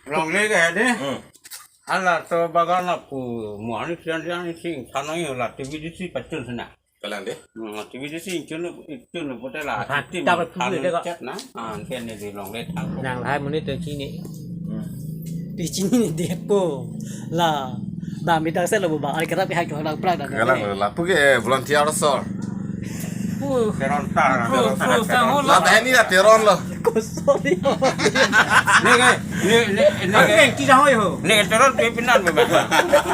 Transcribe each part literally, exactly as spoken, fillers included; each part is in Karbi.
Longle ke dei. Hmm. Hala to bagan apu muani sian sian sing sanoi la T V D C pachun sana. Kalang dei. Hmm, T V D C chun chun pute la. Aphan tim ta phan pule dei ko. Chat na. Ah, anke ne dei longle thang. Nang lahai monit to chini. Hmm. Di chini ne dei po. La. Ba mi ta se lo ba. Ari kerap hai ko dak prak dak. Kalang lapu ke volunteer so. Teron ta. Teron ta. La ta ini la Teron lo. Ko sorry. Ne ke, ne, ne, ne ke. Ki jahoi ho. Ne ke Teron pe pinan me ba.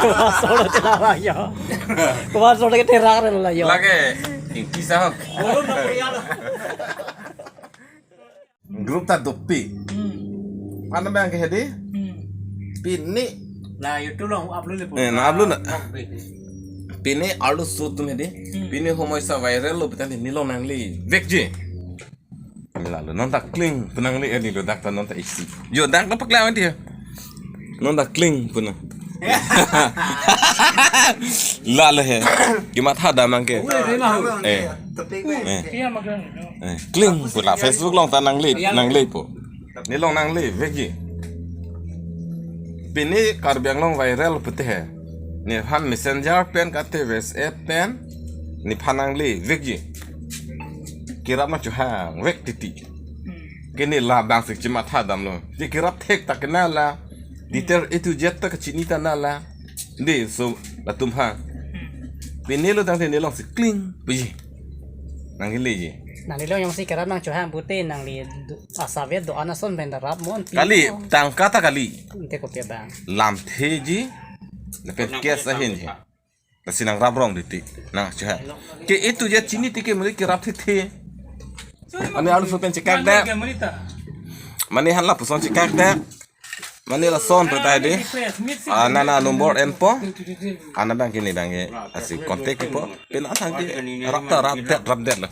Ko sorry ta la yo. Ko sorry ke terak re la yo. Lake, ki sa ho. Group ta dopik. Hmm. Anam bang ke hedi? Hmm. Pini. Na YouTube along upload le. Eh, na upload na. Pini arloso atum hedi. Hmm. Pini homoi sa viral lo pute nelong nanglevekji. Lalo non ta kling pu nangle, eh, nelo dak ta non ta isi. Yo dak ta paklang dia. Non ta kling pu na. Lalo he. Kematha dam nang ke. Eh. Eh. Eh, kling pu la Facebook along ta nangle, nanglepo. Nelong nanglevekji. Pini Karbi Anglong viral pute he. Nephan Messenger pen kate WhatsApp pen nephan nanglevekji. Kerap nangchohangvek titi. Ke ne labang si chematha damlo. Te kerap thek ta kena la. Detail A to Z ta kachini ta na la. Dei so latum ha. Pini lo tangte nelong si kling puji. Nangleleji. Nanglelo jongsi kerap nangchohang pute nangli do-, asapvet do-an ason pen ta rap mon pi. Kali, tangka ta kali. Ante kopi abang. Lamtheji. Lapen case ahinji. Lasi nangrap rong titi. Nangchohang. Ke A to Z chini tike muli kerap titi. Mane arloso pen chekak dei. Mane hala puson chekak dei. Mane lason pu ta dei. Ah, nana number enpo. Anam bang ke ne bang ke. Lasi contact kipo. Pini athang ke rap ta rapdet, rapdet lo.